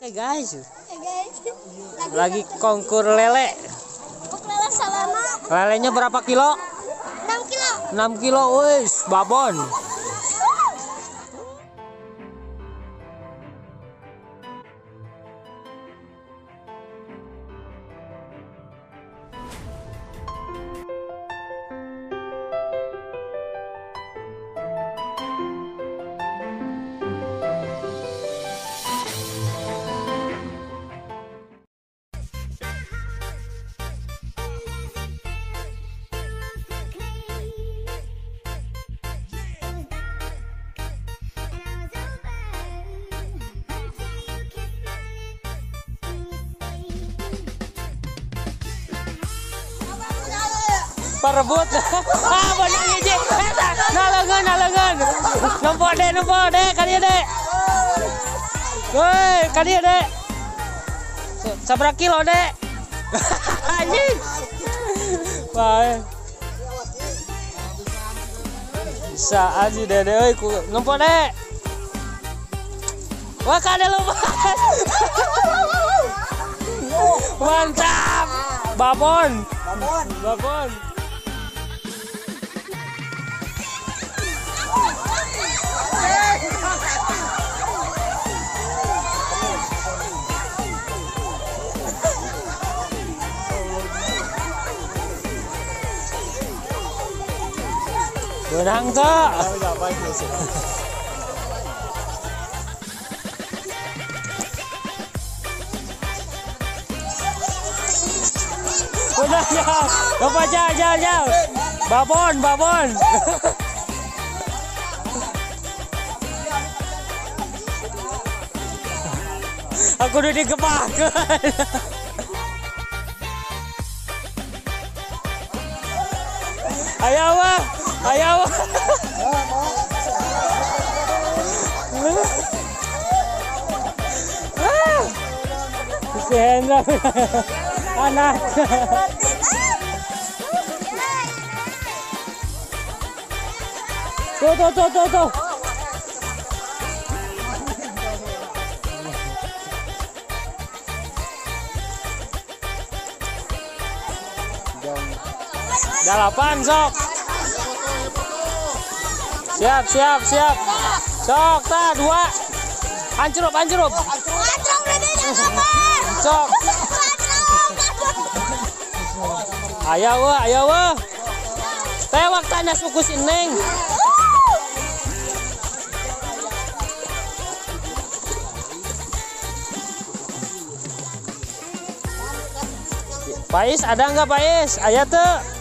Oke guys. Lagi konkur lele. Lele salama. Lelenya berapa kilo? 6 kilo. 6 kilo, wis, babon. Perebut. Ah, benar hiji. Eta, naleungeun, naleungeun. Nempo dek, ka dieu dek. Woi, ka dieu dek. Sabaraha kilo dek? Anjing. Bae. Bisa aja dede euy, nempo dek. Wah, kada lupa. Mantap. Babon. Babon. Babon. Menang tuh. Udah ya, bapak jauh jauh. Babon babon. Aku udah digepakeun. Ayo wah. Ayo. Si Hendra anak. Tuh tuh tuh tuh tuh. Dalapan sok. Siap, siap, siap. Sok, ta, dua. Ancurup, ancurup. Sok. Ayo, wah, ayo, wah. Tewak tanya suku si Neng. Pais, ada nggak Pais? Ayah tuh.